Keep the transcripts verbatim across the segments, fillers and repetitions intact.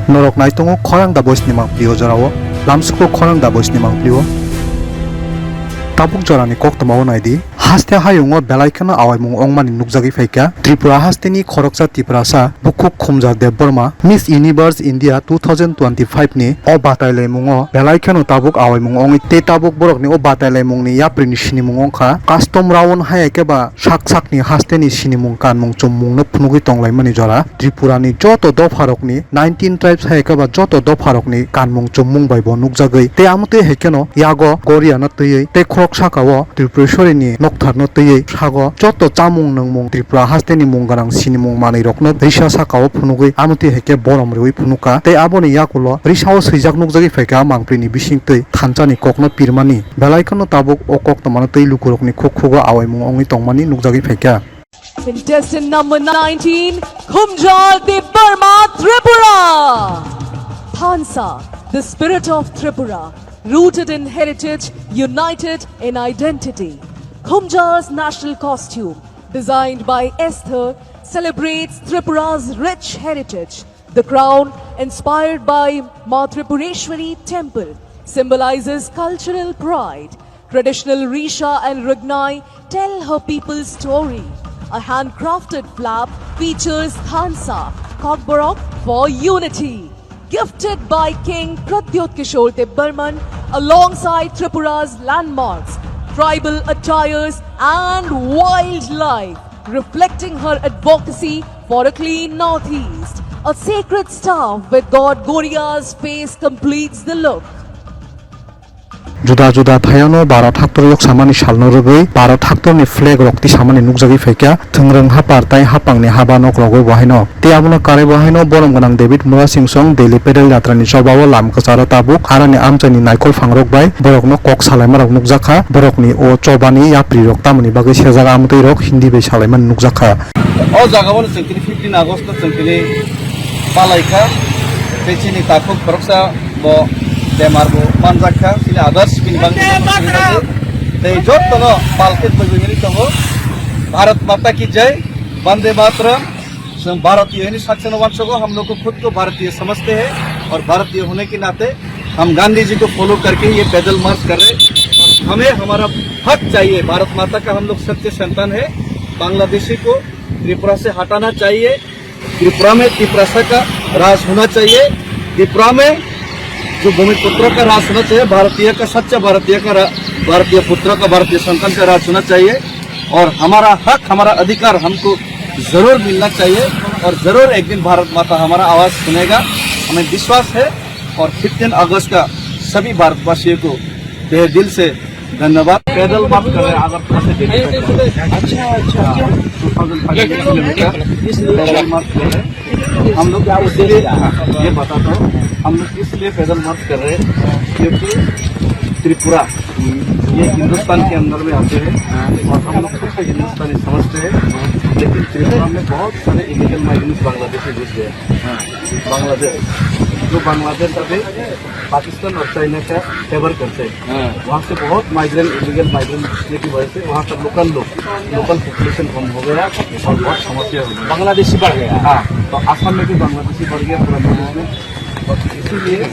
Norok naitongo khorang da boisni mangpli o jorao, lamsuko khorang da boisni mangpli o. Tabuk jorani koktwmao naidi, haste hayungo belai kheno awaimung ongmani nukjagwi phaikha. Tripura hasteni khoroksa Tiprasa Bukhuk Khumjar Debbarma Miss Universe India two thousand twenty-five ni o batailaimungo belai kheno tabuk awaimung ongwi tei tabuk borokni o batailaimungni yaprini sinimung wngkha custom round hai khe ba sak sakni hasteni sinimung kanmung chummungno phunugwi tonglaimani jora. Tripurani joto dopharokni, nineteen tribes hai khe ba joto dopharokni kanmung chummung bai bo nukjagwi tei amotwi hai kheno yago Goriano twiwi tei khorok sakao Tripureshwarini noktharno twiwi sago joto chamung nungmung Tripura hasteni mung gwnang sinimung manwirokno risa sakao phunugwi amotwi hai khe borom riwi phunukha tei aboni yakulo risao swijak nukjagwi phaikha mangprini bisingtwi thansani kokno pirmani. Belai kheno tabuk o koktwmano tei lukurokni khuk khugo awaimung wngwi tongmani nukjagwi phaikha. Contestant number nineteen, Khumjar Debbarma, Tripura. Thansa, the spirit of Tripura, rooted in heritage, united in identity. Khumjar's national costume, designed by Esther, celebrates Tripura's rich heritage. The crown, inspired by Ma Tripureshwari temple, symbolizes cultural pride. Traditional Risha and Rugnai tell her people's story. A handcrafted flap features Thansa, Kokborok for unity. Gifted by King Pradyot Kishore Debbarman alongside Tripura's landmarks, tribal attires and wildlife, reflecting her advocacy for a clean Northeast. A sacred staff with god Goria's face completes the look. Juda juda thayano Bharat haktor yok samani salno rwgwi Bharat haktorni flag rok tisamani nukjagwi phaikha, thwngrwng hapar tai hapangni haba nok rogo bo haino. Tei abono karwi bo haino borom gwnang David Murasing song Delhi pedal yatrani chobao lam kwcharo tabuk arani amchaini naikol phangrok bai borokno kok salaimarok nukjakha. Borokni o chobani yaprirok tamoni bagwi sejak amtwirok Hindi bai salaimani nukjakha. O jagao chwng tini fifteen August chwng tini palaikha. Tei chini takhuk khoroksa bo bemar bo manjakha. Chini others bini bagwi tei jotono palkhe twi tongo. Bharat Mata ki Jai, Vande Mataram. Chwng Bharatiyo hwnwi sakchano uansugo, hum log ko khud ko Bharatiya samajhte hain aur Bharatiya hone ke naate hum Gandhi ji ko follow karke ye paidal march kar rahe hain aur hume hamara hak chahiye. Bharat Mata ka hum log sacche santan hain. Bangladeshi ko Tripura se hatana chahiye. Tripura mein Tiprasa ka raj hona chahiye. Tripura mein jo Bhumiputro ka raj hona chahiye, Bharatiya ka, saccha Bharatiya ka ra-, Bharatiya putra ka, Bharatiya santan ka raj hona chahiye. और हमारा हक, हमारा अधिकार हमको जरूर मिलना चाहिए और जरूर एक दिन भारत माता हमारा आवाज सुनेगा। हमें विश्वास है और फिफ्टीन अगस्त का सभी भारतवासियों को तहे दिल से धन्यवाद। पैदल मार्च कर रहे हैं आगरतला से दिल्ली तक। अच्छा, अच्छा। Two thousand five hundred kilometre पैदल मार्च कर रहे हैं। हम लोग क्या इसलिए, ये बताता हूँ, हम लोग इसलिए पैदल मार्च कर रहे हैं क्योंकि त्रिपुरा ये हिंदुस्तान के अंदर में आते हैं और हम लोग खुद को हिंदुस्तानी समझते हैं, लेकिन त्रिपुरा में बहुत सारे इलीगल माइग्रेंट्स बांग्लादेशी घुस गए। बांग्लादेश, जो बांग्लादेश अभी पाकिस्तान और चाइना का फेवर करते हैं। हाँ। वहाँ से बहुत माइग्रेंट, इलीगल माइग्रेंट घुसने की वजह से वहाँ का लोकल लोग, लोकल पॉपुलेशन कम हो गया और बहुत समस्या हो गई। बांग्लादेशी बढ़ गया। हाँ, तो आसाम में भी बांग्लादेशी बढ़ गया पूरा नॉर्थ ईस्ट में। और इसीलिए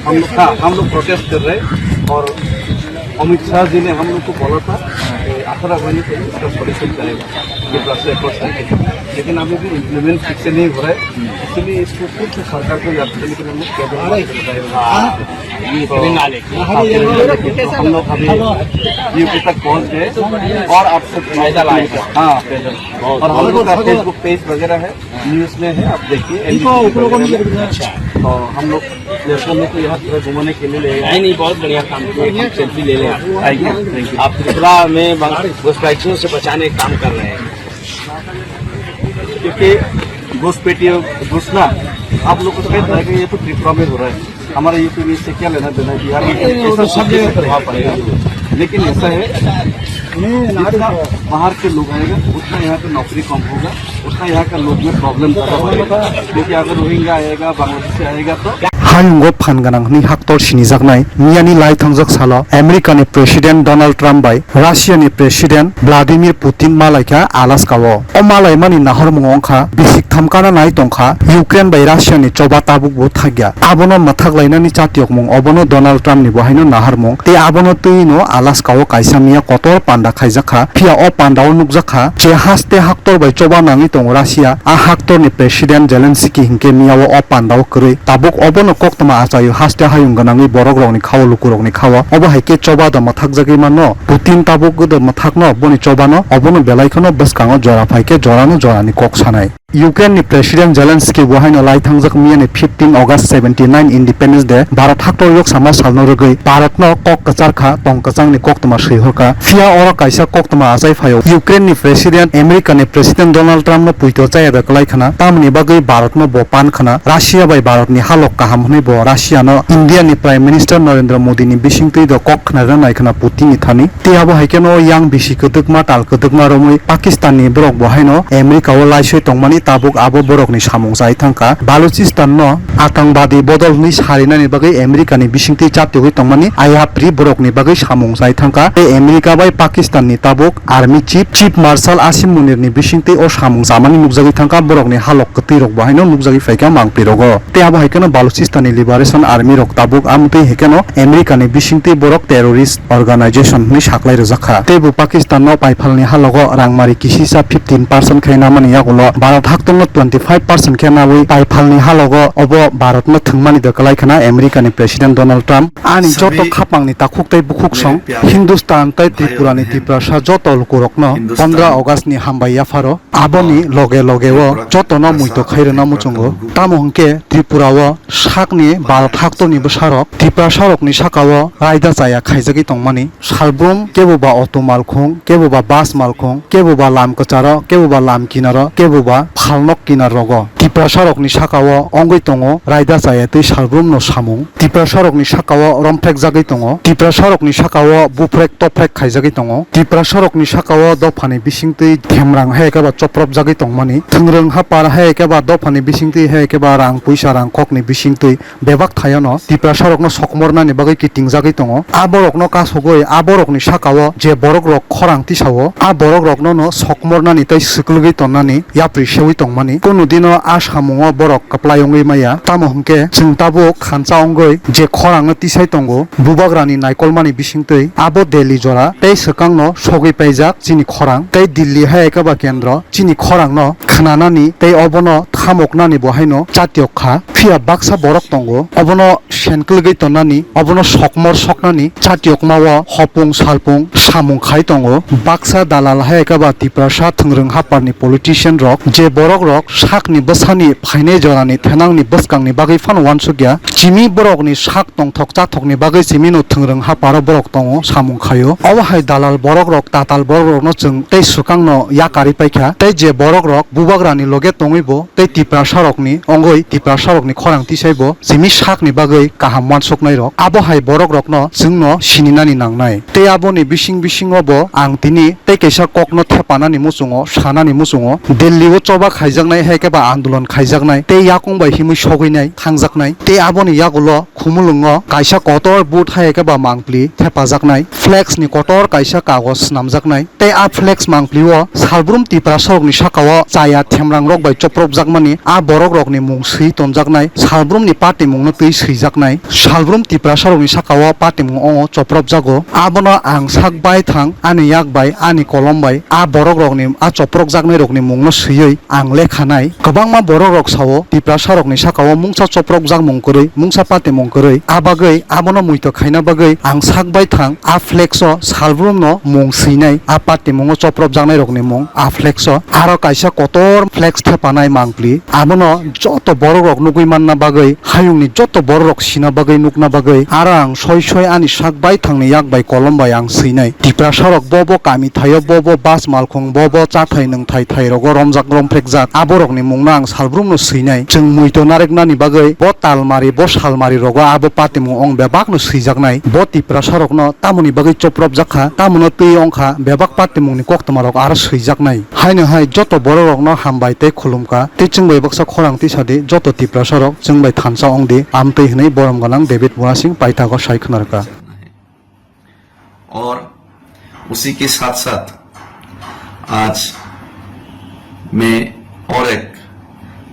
हम लोग, हाँ, हम लोग प्रोटेस्ट कर रहे हैं और अमित शाह जी ने हम लोग को बोला था कि अठारह महीने से इसका सॉल्यूशन करेगा, ये प्रोसेस अप्रोच करके, लेकिन अभी भी इम्प्लीमेंट ठीक से नहीं हो रहा है। इसीलिए इसको फिर से सरकार को याद करने के लिए हम लोग कैबिनेट में बताया हुआ है। तो, हाँ, तो हम लोग अभी यूपी तक पहुंच गए और आपसे पैदल आए। हाँ, पैदल। और हम लोग का फेसबुक पेज वगैरह है, न्यूज़ में है, आप देखिए, एनडीटीवी वगैरह में। अच्छा। तो हम लोग लड़कों लोग को यहाँ पूरा घुमाने के लिए ले गए। नहीं, नहीं, बहुत बढ़िया काम किया, हम सेल्फी ले लें आप। Thank you, thank you. आप त्रिपुरा में बांग-, घुसपैठियों से बचाने का काम कर रहे हैं। क्योंकि घुसपैठियों, घुसना, आप लोग को तो पता है कि ये तो त्रिपुरा में हो रहा है। हमारा यूपी में इससे क्या लेना देना है, बिहार में ऐसा सब जगह पर है। लेकिन ऐसा है, जितना बाहर के लोग आएगा, उतना यहाँ पे नौकरी कम होगा, उतना यहाँ का लोग में प्रॉब्लम ज़्यादा बढ़ेगा। क्योंकि अगर रोहिंग्या आएगा, बांग्लादेशी आएगा, तो Hayungo phan gwnang hwnwi haktor sinijaknai miyani lai thangjak salo America ni President Donald Trump bai Russia ni President Vladimir Putin malaikha Alaska o. O malaimani nahormung wngkha bisik tham kana nai tongkha Ukraine bai Russia ni choba tabukbo thakya. Abono mwthak lainani chatiyokmung obono Donald Trump ni bo haino naharmung tei abono twino Alaska o kaisa miya kotor panda khaijakha. Phiya o panda o nukjakha je haste haktor bai choba nangwi tongo Russia, a haktor ni President Zelensky hinkhe miya o o panda o kwrwi. Tabuk obono koktwma achaio haste hayung gwnangwi borok rokni khao luku rokni khao. Obo hai khe choba da mwthakjagwi mano. Putin tabuk da mwthakno boni chobano obono belai kheno bwskango jora phai khe jorano jorani kok sanai. Ukraine ni President Zelensky bo haino lai thangjak miya ni fifteen August seventy nine Independence Day Bharat haktor yok sama salno rwgwi Bharat no kok kwchar kha tong kwchangni koktwma swi hor kha. Phiya oro kaisa koktwma achai phaio Ukraine ni President America ni President Donald Trump no puito chaya da kwlai khna tamoni bagwi Bharat no bo pan khna Russia bai Bharat ni halok kaham hwnwi bo Russia no India ni Prime Minister Narendra Modi ni bisingtwi do kok khna rwnai khna Putin ni thani. Tei abo hai kheno yang bisi kwdwkma tal kwdwkma romwi Pakistan ni borok bo haino America o laisoi tongmani tabuk abo borok ni samung chai thangkha. Balochistan no atangwadi bodol hwnwi sarinani bagwi America ni bisingtwi chatiyogwi tongmani ayapri borok ni bagwi samung chai thangkha. Tei America bai Pakistan ni tabuk army chief, Chief Marshal Asim Munir ni bisingtwi o samung chamani nukjagwi thangkha. Borok ni halok kwtwi rok bo haino nukjagwi phaikha mangpli rogo. Tei abo hai kheno Balochistan ni Liberation Army rok tabuk amtwi hai kheno America ni bisingtwi borok terrorist organization hwnwi saklai rwjak kha. Tei bo Pakistan no paiphalni halogo rangmari kisisa fifteen percent khe namani yagulo Bharat haktongno twenty five percent khe nawi paiphalni halogo obo Bharat no thwngmani da kwlai khna America ni President Donald Trump. Ani joto khapangni takhuk tei bukhuk song Hindustan tei Tripura ni Tiprasa joto lukurokno pondro August ni hambai yapharo. Aboni loge loge o jotono muito khai rwna muchungo. Tamo hwnkhe Tripura o sakni Bharat haktorni bwsarok Tiprasarokni saka o raida chaya khaijagwi tongmani. Salbrum kebo ba auto malkhung, kebo ba bus malkhung, kebo ba lam kwcharo, kebo ba lam kinaro, kebo ba phalnok kinar rogo Tiprasarokni saka o wngwi tongo raida chaya tei salbrumno samung. Tiprasarokni saka o romphrekjagwi tongo. Tiprasarokni saka o buphrek tophrek khaijagwi tongo. Tiprasarokni saka o dophani bisingtwi themrang hai khe ba chopropjagwi tongmani. Thwngrwng hapar hai khe ba dophani bisingtwi hai khe ba rang puisa rang kokni bisingtwi bebak thaiono Tiprasarokno sokmornani bagwi kitingjagwi tongo. A borokno kasugwi a borokni saka o je borokrok khorang tisao, a borokrokno no sokmornani tei swklwgwi tonnani yapri seui tongmani. Kunu dino a samungo borok kwplai wngwi maya. Tamo hwnkhe chwng tabuk khansa wngwi je khorangno tisai tongo, bubagrani naikolmani bisingtwi abo Delhi jora tei swkangno sogwi paijak chini khorang tei Delhi hai khe ba kendro chini khorangno khnanani tei obono thamoknani bo haino chatiyok kha. Phiya baksa borok tongo, obono senkwlgwi tonnani, obono sokmor soknani chatiyokma o hopung salpung samung khai tongo. Baksa dalal hai khe ba Tiprasa thwngrwng haparni politician rok, je borok rok sakni bwsani phainai jorani thenangni bwskangni bagwi phano uansukya. Chimi borokni sak tongthok chathokni bagwi chimino thwngrwng haparo borok tongo samung khaio. Obo hai dalal borok rok, tatal borok rokno chwng tei swkangno yakarwi paikha. Tei je borok rok bubagrani loge tongwi bo tei Tiprasa rokni ongwi Tiprasa rokni khorang tisai bo chimi sakni bagwi kaham uansuknai rok. Abo hai borok rokno chwngno sininani nangnai. Tei aboni bising bisingo bo ang tini tei kaisa kokno thepanani muchungo, sanani muchungo, Delhi o choba khaijaknai hai khe ba andolon khaijaknai tei yakung bai himwi sogwinai thangjaknai. Tei aboni yagulo Khumulwngo kaisa kotor board hai khe ba mangpli thepajaknai, flex ni kotor kaisa kagoj swnamjaknai. Tei a flex mangpli o salbrum Tiprasa rokni saka o chaya themrang rok bai chopropjakmani a borok rokni mung swi tonjaknai, salbrum ni party mung no twi swijaknai, salbrum Tiprasa rokni saka o party mung ongo chopropjago. Abono ang sak bai thang, ani yak bai, ani kolom bai a borok rokni, a chopropjaknai rokni mung no swiwi ang lekha nai. Kwbangma borok rok sao Tiprasa rokni saka o mungsa chopropjakmung kwrwi, mungsa patimung kwrwi. A bagwi abono muitok khaina bagwi ang sak bai thang, a flex o salbrum no mung swinai, a patimungo chopropjaknai rokni mung a flex o. Aro kaisa kotor flex thepanai mangpli, abono joto borok rok nugwi manna bagwi, hayungni joto borok rok sina bagwi, nukna bagwi, aro ang soi soi ani sak bai thangni yak bai kolom bai ang swinai. Tiprasa rok bo bo kami thaio, bo bo bas malkhung, bo bo chathai nwngthai thai rogo romjak romphrekjak, aborokni mungno ang salbrumno swinai. Chwng muito nareknani bagwi bo talmari, bo salmari rogo abo patimung ong bebakno swijaknai. Bo Tiprasa rokno tamoni bagwi chopropjak kha, tamono twi ongkha, bebak patimungni koktwma rok aro swijaknai. Haino hai joto borok rokno hambai tei khulumkha, tei chwng Bai baksa khorang tisa di, joto Tiprasa rok chwng bai thansa wng di, amtwi hwnwi borom gwnang David Munasing paithago sai khwnarwkha. और उसी के साथ साथ आज मैं और एक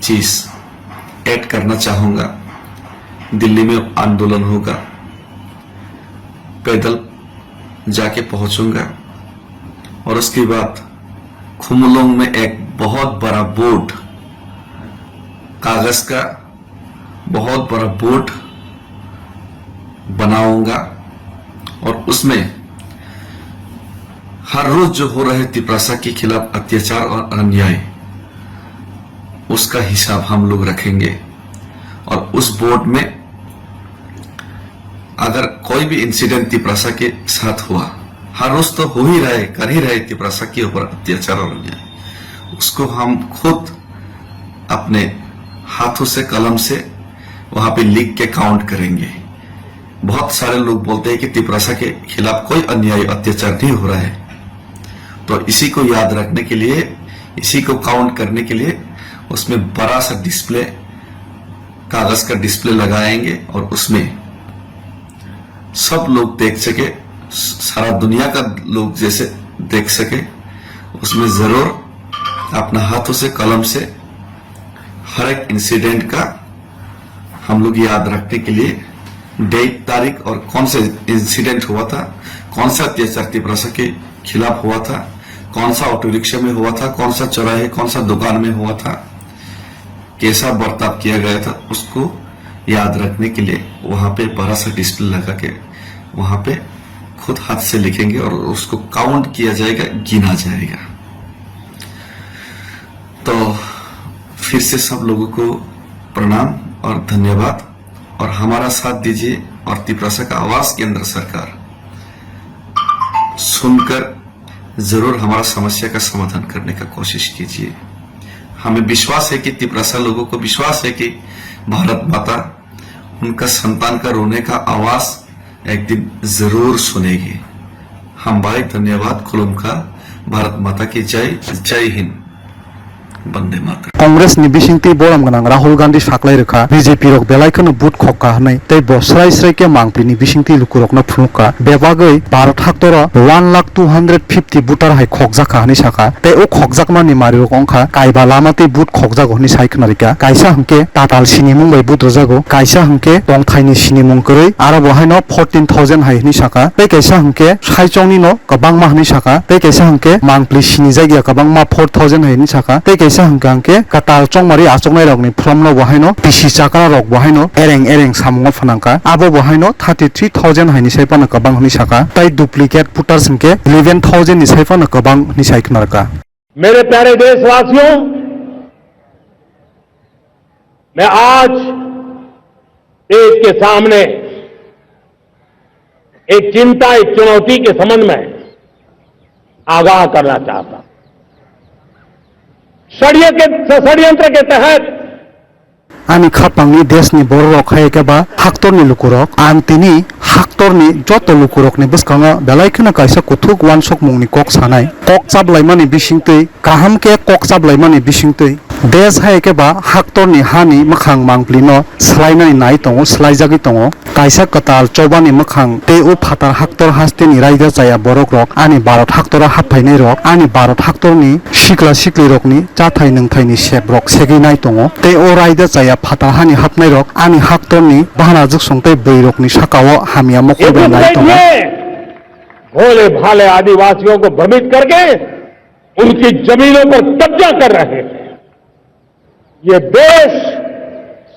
चीज ऐड करना चाहूँगा। दिल्ली में आंदोलन होगा, पैदल जाके पहुँचूँगा और उसके बाद खुमलोंग में एक बहुत बड़ा बोर्ड, कागज का बहुत बड़ा बोर्ड बनाऊँगा और उसमें हर रोज जो हो रहे तिपरासा के खिलाफ अत्याचार और अन्याय, उसका हिसाब हम लोग रखेंगे। और उस बोर्ड में अगर कोई भी इंसिडेंट तिपरासा के साथ हुआ, हर रोज तो हो ही रहा है, कर ही रहा है तिपरासा के ऊपर अत्याचार और अन्याय, उसको हम खुद अपने हाथों से, कलम से वहाँ पे लिख के काउंट करेंगे। बहुत सारे लोग बोलते हैं कि तिपरासा के खिलाफ कोई अन्याय अत्याचार नहीं हो रहा है, तो इसी को याद रखने के लिए, इसी को काउंट करने के लिए उसमें बड़ा सा डिस्प्ले, कागज का डिस्प्ले लगाएंगे और उसमें सब लोग देख सके, सारा दुनिया का लोग जैसे देख सके, उसमें जरूर अपना हाथों से, कलम से हर एक इंसिडेंट का हम लोग याद रखने के लिए डेट, तारीख और कौन सा इंसिडेंट हुआ था, कौन सा अत्याचार तिपरासा के खिलाफ हुआ था, कौन सा ऑटो रिक्शा में हुआ था, कौन सा चौराहे, कौन सा दुकान में हुआ था, कैसा बर्ताव किया गया था, उसको याद रखने के लिए वहाँ पे बड़ा सा डिस्प्ले लगा के वहाँ पे खुद हाथ से लिखेंगे और उसको काउंट किया जाएगा, गिना जाएगा। तो फिर से सब लोगों को प्रणाम और धन्यवाद, और हमारा साथ दीजिए और तिपरासा का आवाज केंद्र सरकार सुनकर जरूर हमारा समस्या का समाधान करने का कोशिश कीजिए। हमें विश्वास है कि तिपरासा लोगों को विश्वास है कि भारत माता उनका संतान का रोने का आवाज एक दिन जरूर सुनेगी। Hambai, dhanyawad, khulumkha, Bharat Mata ki jai, Jai Hind, Bande Mataram. Congress ni bisingtwi borom gwnang Rahul Gandhi saklai rwkha, B J P rok belai kheno vote khokka hwnwi, tei bo srai srai khe mangpli ni bisingtwi lukurokno phunukha. Bebagwi Bharat haktoro one lakh two hundred fifty voter hai khokjakha hwnwi sakha, tei o khokjakmani marirok wngkha kaiba lama tei vote khokjago hwnwi sai khwnarikha. Kaisa hwnkhe tatal sinimung bai vote rwjago, kaisa hwnkhe tongthaini sinimung kwrwi, aro bo haino fourteen thousand hai hwnwi sakha, tei kaisa hwnkhe saichongni no kwbangma hwnwi sakha, tei kaisa hwnkhe mangpli sinijak ya kwbangma four thousand hai hwnwi sakha, tei kaisa hwnkhe hwnkhe kwtal chongmari achuknai rokni from no bo haino pisi chakra rok bo haino ereng ereng samungo phanangkha, abo bo haino thirty three thousand hai ni sai phano kwbang hwnwi sakha, tei duplicate voters hwnkhe eleven thousand ni sai phano kwbang hwnwi sai khwnarkha. मेरे प्यारे देशवासियों, मैं आज देश के सामने एक चिंता, एक चुनौती के संबंध में आगाह करना चाहता हूं। षड्यंत्र के, षड्यंत्र के तहत Ani khapangni deshni bororok hai khe ba haktorni lukurok, ang tini haktorni joto lukurokni bwskango belai kheno kaisa kuthuk uansukmungni kok sanai. Kok chaplaimani bisingtwi, kaham khe kok chaplaimani bisingtwi. Desh hai khe ba haktorni hani mwkhang mangpli no swlainani nai tongo, swlaijagwi tongo. Kaisa kwtal chobani mwkhang tei o phatar haktor hasteni raida chaya borokrok ani Bharat haktoro haphainairok, ani Bharat haktorni sikla siklirokni chathai nwngthaini seprok segwi nai tongo. Tei o raida chaya phatar hani hapnairok ani haktorni bahana juksong tei bwrwirokni sakao hamya mokol bai nai tongo. भोले भाले आदिवासियों को भ्रमित करके उनकी जमीनों पर कब्जा कर रहे हैं। ये देश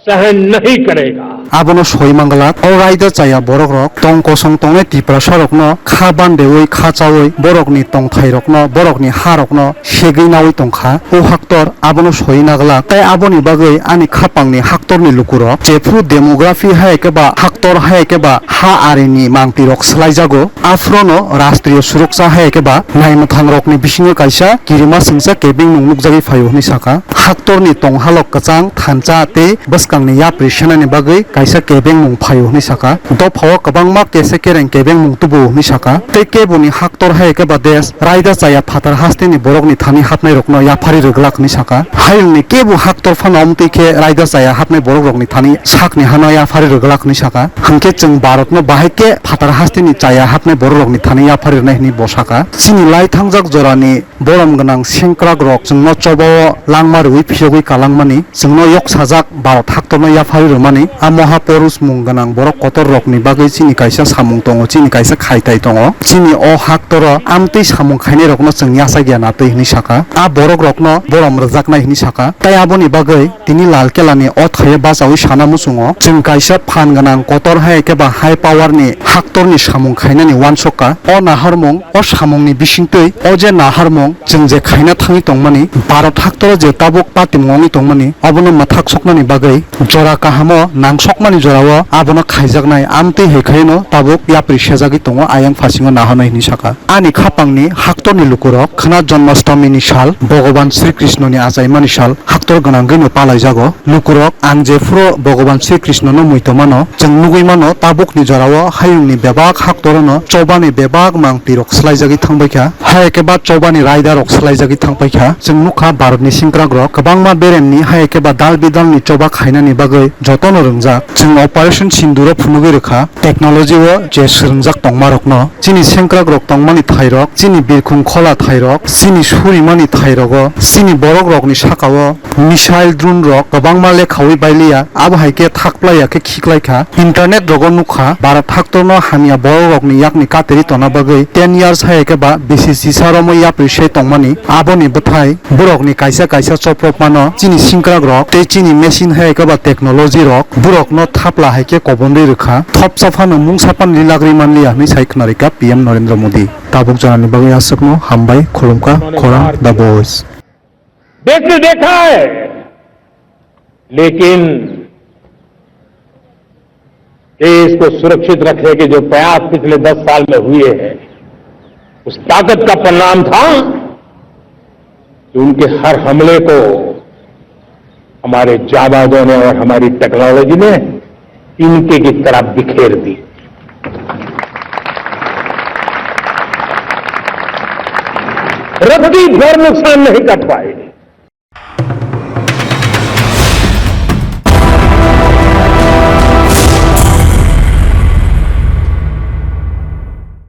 सहन नहीं करेगा। Abono soi manglak, o raida chaya borokrok tong kosong tongnai Tiprasarokno kha bandeui kha chaui borokni tongthairokno, borokni harokno segwi naui tongkha. O haktor abono soi naglak, tei aboni bagwi ani khapangni haktorni lukurok jephru demography hai khe ba haktor hai khe ba ha arini mangpirok swlaijago. Aphrono Rashtriya Suroksa hai khe ba naimwthangrokni bisingo kaisa kirima singcha kebeng nung nukjagwi phaio hwnwi sakha. Haktorni tonghalok kwchang, thansa tei bwskangni yapri senani bagwi kaisa kebengmung phaio hwnwi saka. Dophao kwbangma kese kereng kebengmung tubuo hwnwi saka. Tei keboni haktor hai khe ba desh raida chaya phatar hasteni borokni thani hapnairokno yaphari rwglak hwnwi saka. Hayungni kebo haktor phano omtwi khe raida chaya hapnai borokrokni thani sakni hano yaphari rwglak hwnwi saka. Hwnkhe chwng Bharatno bahai khe phatar hasteni chaya hapnai borokrokni thani yaphari rwnai hwnwi bo saka. Chini lai thangjak jorani borom gwnang sengkrakrok chwngno chobao langma rwui phiyogwi kalangmani, chwngno yoksajak Bharat haktorno yaphari rwmani, a mohaporus mung gwnang borok kotorrokni bagwi chini kaisa samung tongo, chini kaisa khaitai tongo. Chini o haktoro amtwi samung khainairokno chwng yachak ya natwi hwnwi saka. A borokrokno borom rwjaknai hwnwi saka. Tai aboni bagwi tini Lal Kelani o thaio bachaui sana muchungo, chwng kaisa phan gwnang kotor hai khe ba high power ni haktorni samung khainani uansukha. O naharmung, o samungni bisingtwi o je naharmung chwng je khaina thangwi tongmani, Bharat haktoro je tabuk patimung wngwi tongmani, obono mwthak soknani bagwi jora kahamo nangsokmani jorao abono khaijaknai, amtwi hai khaino tabuk yapri sejagwi tongo ayang phasingo naharnai hwnwi saka. Ani khapangni haktorni lukurok khwna Janmastomini sal, Bhogoban Sri Krishnoni achaimani sal haktor gwnangwino palaijago. Lukurok, ang jephuru Bhogoban Sri Krishnono muitomano, chwng nugwi mano, tabukni jorao hayungni bebak haktorono chobani bebak mangpirok swlaijagwi thangbaikha, hai khe ba chobani raidarok swlaijagwi thangbaikha. Chwng nukha Bharatni sengkrakrok kwbangma beremni hai khe ba dal bidalni choba khainani bagwi jotono rwngjak. Chwng Operation Sinduro phunugwi rwkha technology o je swrwngjak tongmarokno. Chini sengkrakrok tongmani thairok, chini birkhung khola thairok, chini surimani thairogo, chini borokrokni sakao missile drone rok kwbangma lekhaui bailiya, abo hai khe thakplaiya khe khiklaikha. Internet rogo nukha, Bharat haktorno hamya borokrokni yakni kateri tona bagwi ten years hai khe ba bisi sisa romwi yapri se tongmani, aboni bwthai borokni kaisa kaisa chopropmano chini sengkrakrok tei chini machine hai khe ba technology rok borokno thapla hai khe kobonrwi rwkha. Thopsa phano mungsa phano lilagri manliya hwnwi sai khwnarikha P M Narendra Modi. Tabuk janani bagwi aswkno hambai, khulumkha, khorang, The Voice. देश ने देखा है, लेकिन देश को सुरक्षित रखने के जो प्रयास पिछले दस साल में हुए हैं, उस ताकत का परिणाम था कि उनके हर हमले को हमारे जाबाजों ने और हमारी टेक्नोलॉजी ने तिनके की तरह बिखेर दी। रत्ती भर नुकसान नहीं कर पाए।